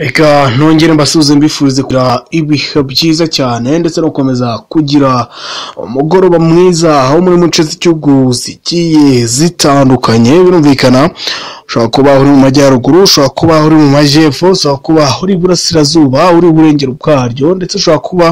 Reka ntongere mbasuhuze mbifurize kugira ibihe byiza cyane ndetse no gukomeza kugira umugoroba mwiza aho muri mu nce z'igihugu zigiye zitandukanye. Birumvikana ushobora kuba uri mu majyaruguru, ushobora kuba uri mu majyepfo, ushobora kuba uri iburasirazuba, uri iburengero bwaryo, ndetse ushobora kuba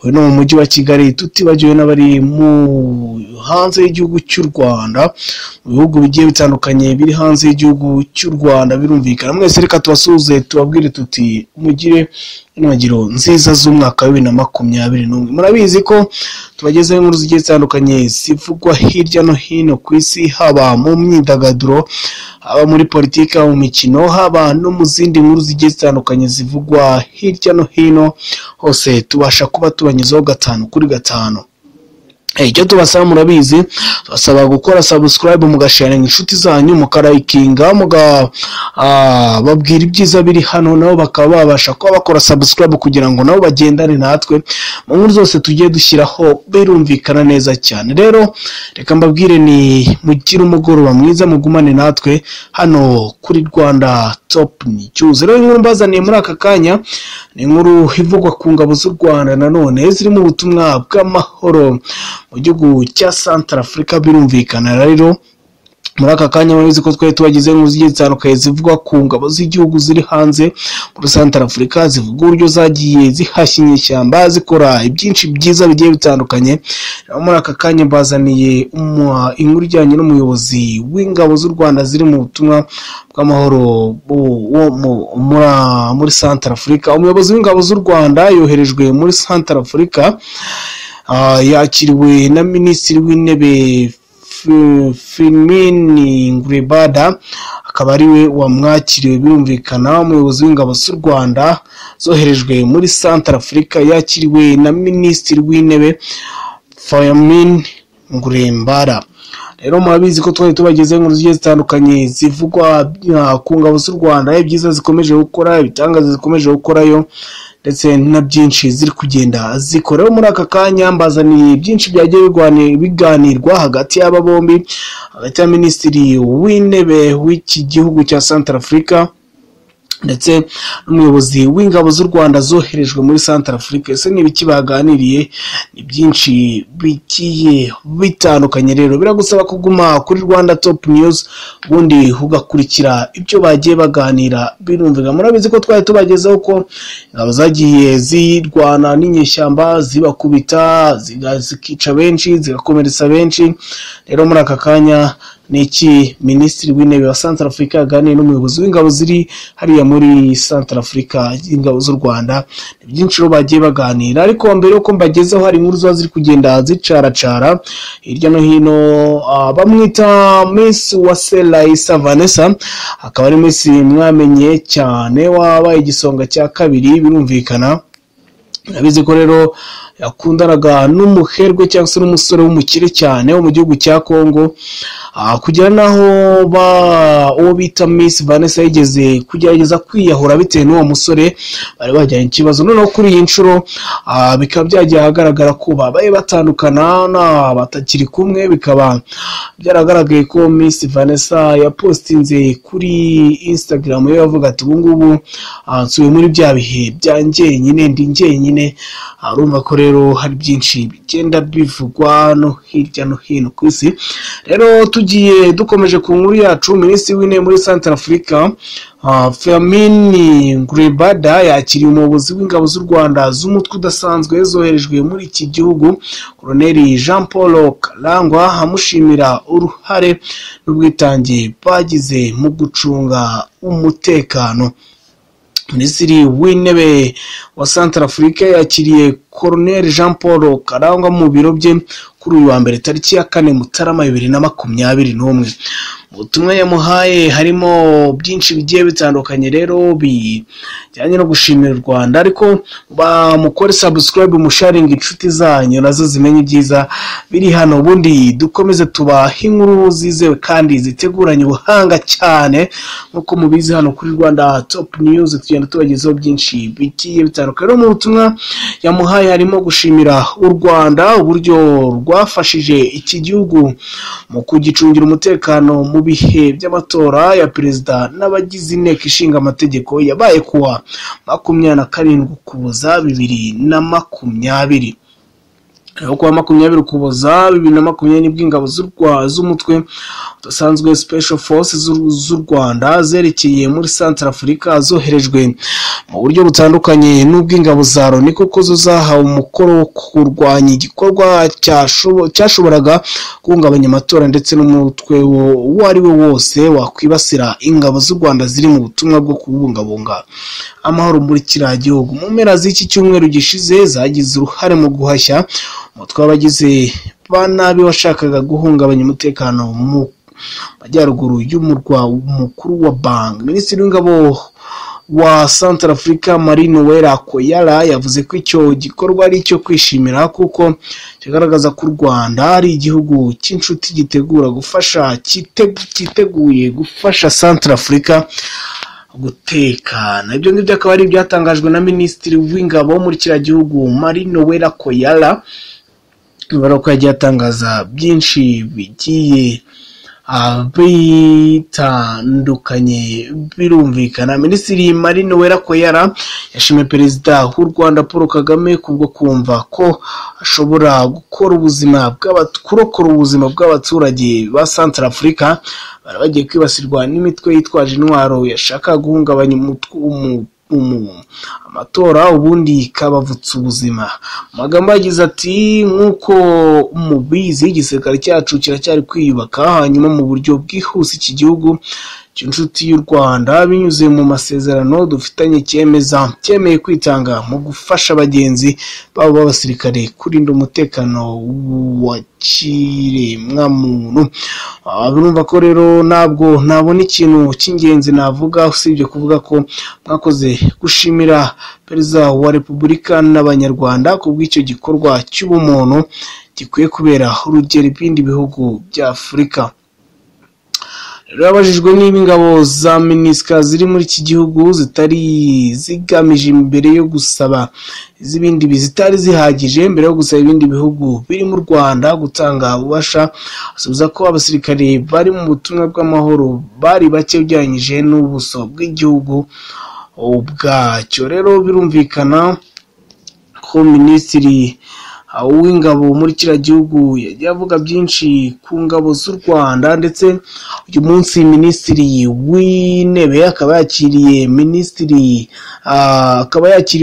uri no mu mujyi wa Kigali, tutibagiwe n'abari mu hanze y'igihugu cy'u Rwanda, mu bihugu bigiye bitandukanye biri hanze y'igihugu cy'u Rwanda. Birumvikana mwese reka tubasuhuze tubabwire tuti mugire intangiriro nziza z'umwaka wa 2021. Murabizi ko tubagezaho inkuru zigiye zitandukanye zivugwa hirya no hino ku isi, haba mu myidagaduro, haba muri politiki, mu mikino, haba no mu zindi nkuru zigiye zitandukanye zivugwa hirya no hino hose, tubasha kuba tubanyuzaho 5 kuri 5. Icyo tubasaba murabizi, tubasaba gukora subscribe, mugasharinga inshuti zanyu, mukarayikinga, mugababwira ibyiza biri hano, nabo bakaba babasha kuba bakora subscribe kugira ngo nabo bagendane natwe mu nkuru zose tugiye dushyiraho. Birumvikana neza cyane. Rero reka mbabwire ni mugire umugoroba mwiza, mugumane natwe hano kuri Rwanda Top News. Rero inkuru mbazaniye muri aka kanya ni inkuru ivugwa ku ngabo z'u Rwanda nanone ziri mu butumwa bw'amahoro mu gihugu cya Centrafrica. Birumvikana rero muri aka kanya murabizi ko twari tubagize inkuru zigiye zitandukanye zivugwa ku ngabo z'igihugu ziri hanze muri Centrafrica, zivuga uburyo zagiye zihashya inyeshyamba, zikora ibyinshi byiza bigiye bitandukanye. Muri aka kanya mbazaniye inkuru ijyanye n'umuyobozi w'ingabo z'u Rwanda ziri mu butumwa bw'amahoro muri Centrafrica. Umuyobozi w'ingabo z'u Rwanda yoherejwe muri Centrafrica, yakiriwe na Minisitiri w'Intebe Firmin Ngrebada, akaba ariwe wamwakiriwe. Birumvikana umuyobozi w'ingabo z'u Rwanda zoherejwe muri Centrafrica yakiriwe na Minisitiri w'Intebe Firmin Ngrembara. Rero murabizi ko twari tubagezeho inkuru zigiye zitandukanye zivugwa ku ngabo z'u Rwanda, ibyiza zikomeje gukora, ibitangaza zikomeje gukorayo, ndetse na byinshi ziri kugenda zikora. Muri aka kanya mbazaniye byinshi byagiye biganirwa hagati y'aba bombi, hagati ya Minisitiri w'Intebe w'iki gihugu cya Centrafrica ndetse n'umuyobozi w'ingabo z'u Rwanda zoherejwe muri Centrafrica. Ese ni ibiki baganiriye? Ni byinshi bigiye bitandukanye. Rero biragusaba kuguma kuri Rwanda Top News ubundi ugakurikira ibyo bagiye baganira. Birumvikana murabizi ko twari tubagezaho ko ingabo zagiye zirwana n'inyeshyamba, zibakubita, zikica benshi, zigakomeretsa benshi. Rero muri aka kanya ni iki Minisitiri w'Intebe wa Centrafrica yaganiriye n'umuyobozi w'ingabo ziri hariya muri Centrafrica, ingabo z'u Rwanda. Ni byinshi rero bagiye baganira, ariko mbere yuko mbagezeho hari inkuru ziba ziri kugenda zicaracara hirya no hino. Bamwita Miss Uwase Vanessa, akaba ari Miss mwamenye cyane wabaye igisonga cya kabiri. Birumvikana abizi ko rero yakundanaga n'umuherwe cyangwa se n'umusore w'umukire cyane wo mu gihugu cya Kongo, kugera naho uwo bita Miss Vanessa yigeze kugerageza kwiyahura bitewe n'uwo musore bari bajyanye ikibazo. Noneho kuri iyi nshuro bikaba byagiye ahagaragara ko babaye batandukana na batakiri kumwe. Bikaba byaragaragaye ko Miss Vanessa yapostinze kuri Instagram ye avuga ati ubu ngubu nsubiye muri bya bihe bya njyenyine, ndi njyenyine. Urumva ko rero hari byinshi bigenda bivugwa no hirya no hino ku isi. Rero tugiye dukomeje ku nkuru yacu, Minisitiri w'Intebe muri Centrafrica Firmin Ngrebada yakiriye umuyobozi w'ingabo z'u Rwanda z'umutwe udasanzwe zoherejwe muri iki gihugu, Colonel Jean Paul Karangwa, amushimira uruhare n'ubwitange bagize mu gucunga umutekano. Minisitiri w'Intebe wa Centrafrica yakiriye Colonel Jean Paul Karangwa mu biro bye kuri uyu wa mbere tariki ya 4 Mutarama 2021. Mu butumwa yamuhaye harimo byinshi bigiye bitandukanye rero bijyanye no gushimira u Rwanda, ariko mukore subscribe, musharinga inshuti zanyu nazo zimenye ibyiza biri hano, ubundi dukomeze tubahe inkuru zizewe kandi ziteguranye ubuhanga cyane. Nk'uko mubizi hano kuri Rwanda Top News tugenda tubagezaho byinshi bigiye bitandukanye. Rero mu butumwa yamuhaye harimo gushimira u Rwanda uburyo rwafashije iki gihugu mu kugicungira umutekano mu bihe by'amatora ya perezida n'abagize inteko ishinga amategeko yabaye kuwa 27 Ukuboza 2020. Kuwa 20 Ukuboza 2020 nibwo ingabo z'umutwe udasanzwe Special Forces z'u Rwanda zerekeye muri Centrafrica zoherejwe mu buryo butandukanye n'ubw'ingabo za Loni, kuko zo zahawe umukoro wo kurwanya igikorwa cyashoboraga guhungabanya amatora ndetse n'umutwe uwo ari we wose wakwibasira ingabo z'u Rwanda ziri mu butumwa bwo kubungabunga amahoro muri kiriya gihugu. Mu mpera z'iki cyumweru gishize zagize uruhare mu guhashya umutwe w'abagizi ba nabi washakaga guhungabanya umutekano mu majyaruguru y'umurwa mukuru wa Bangui. Minisitiri w'ingabo wa Centrafrica Marie Noëlla Koyara yavuze ko icyo gikorwa ari icyo kwishimira, kuko kigaragaza ko u Rwanda ari igihugu cy'inshuti gitegura gufasha cyiteguye gufasha Centrafrica gutekana. Ibyo ngibyo akaba ari ibyatangajwe na Minisitiri w'ingabo muri kiriya gihugu Marie Noëlla Koyara, ko yagiye atangaza byinshi bigiye bitandukanye birumvikana. Minisitiri Marie Noëlla Koyara yashimiye Perezida w'u Rwanda Paul Kagame kubwo kumva ko ashobora gukora ubuzima kurokora ubuzima bw'abaturage ba Centrafrica bari bagiye kwibasirwa n'imitwe yitwaje intwaro yashaka guhungabanya amatora ubundi ikabavutsa ubuzima. Mu magambo yagize ati: nk'uko mubizi igisirikare cyacu kiracyari kwiyubaka, hanyuma mu buryo bwihuse iki gihugu cy'inshuti y'u Rwanda binyuze mu masezerano dufitanye cyemeye kwitanga mu gufasha bagenzi babo b'abasirikare kurinda umutekano wa kiremwamuntu. Birumva ko rero ntabwo nabona ikintu cy'ingenzi navuga usibye kuvuga ko mwakoze gushimira Perezida wa Repubulika n'Abanyarwanda kubw'icyo gikorwa cy'ubumuntu gikwiye kubera urugero ibindi bihugu bya Afurika. Rero yabajijwe niba ingabo za MINUSCA ziri muri iki gihugu zitari zigamije imbere yo gusaba iz'ibindi zitari zihagije mbere yo gusaba ibindi bihugu biri mu Rwanda gutanga ububasha, asubiza ko abasirikare bari mu butumwa bw'amahoro bari bake ugereranyije n'ubuso bw'igihugu ubwacyo. Rero birumvikana ko Minisitiri w'ingabo muri kiriya gihugu yagiye avuga byinshi ku ngabo z'u Rwanda, ndetse uyu munsi Minisitiri w'intebe akaba yakiriye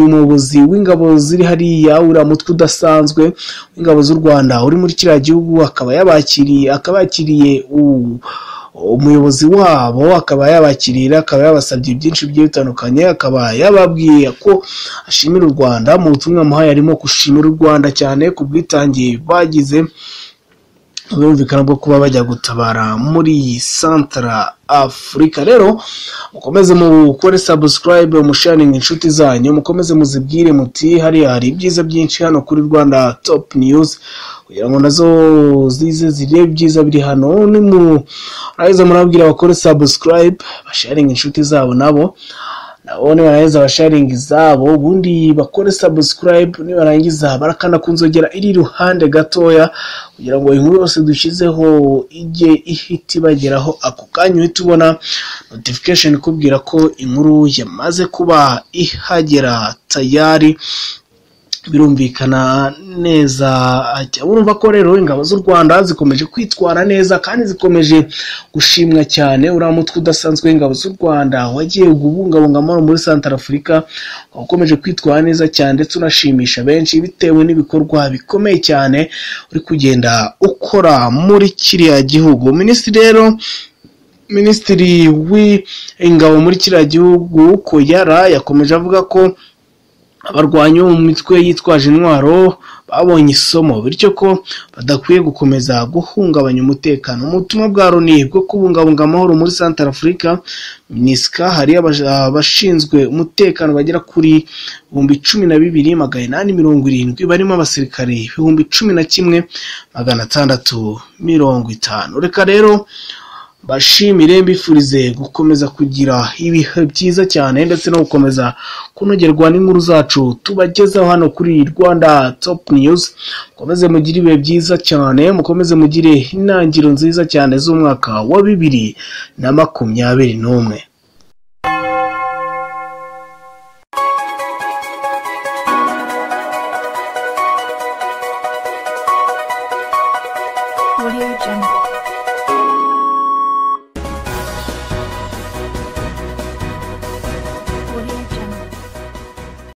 umuyobozi w'ingabo ziri hariya, uriya mutwe udasanzwe w'ingabo z'u Rwanda uri muri kiriya gihugu, akaba yakiriye umuyobozi wabo, akaba yabakirira, akaba yabasabye byinshi bigiye bitandukanye, akaba yababwiye ko ashimira u Rwanda. Mu butumwa amuhaye harimo gushimira u Rwanda cyane ku bwitange bagize birumvikana bwo kuba bajya gutabara muri Centrafrica. Rero mukomeze mukore subscribe, musharinga inshuti zanyu, mukomeze muzibwire muti hariya hari ibyiza byinshi hano kuri Rwanda Top News, kugira ngo nazo zize zirebe ibyiza biri hano. Nimurangiza murabwira bakore subscribe, basharinga inshuti zabo nabo nibarangiza basharinga izabo, ubundi bakore subscribe, nibarangiza barakanda ku nzogera iri iruhande gatoya kugira ngo inkuru yose dushyizeho ijye ihita ibageraho ako kanya, uhita ubona notification ikubwira ko inkuru yamaze kuba ihagera tayari. Birumvikana neza. Urumva ko rero ingabo z'u Rwanda zikomeje kwitwara neza kandi zikomeje gushimwa cyane. Uriya mutwe udasanzwe w'ingabo z'u Rwanda wagiye kubungabunga amahoro muri Centrafrica ukomeje kwitwara neza cyane, ndetse unashimisha benshi bitewe n'ibikorwa bikomeye cyane uri kugenda ukora muri kiriya gihugu. Minisitiri w'ingabo muri kiriya gihugu Koyara yakomeje avuga ko abarwanyi bo mu mitwe yitwaje intwaro babonye isomo, bityo ko badakwiye gukomeza guhungabanya umutekano. Mu butumwa bwa Loni bwo kubungabunga amahoro muri Centrafrica MINUSCA hari abashinzwe umutekano bagera kuri 12,870 barimo abasirikare 11,650. Reka rero Bashimire, mbifurize gukomeza kugira ibihe byiza cyane ndetse no gukomeza kunogerwa n'inkuru zacu tubagezaho hano kuri Rwanda Top News. Mukomeze mugire ibihe byiza cyane, mukomeze mugire intangiriro nziza cyane z'umwaka wa 2021. Audio Jungle.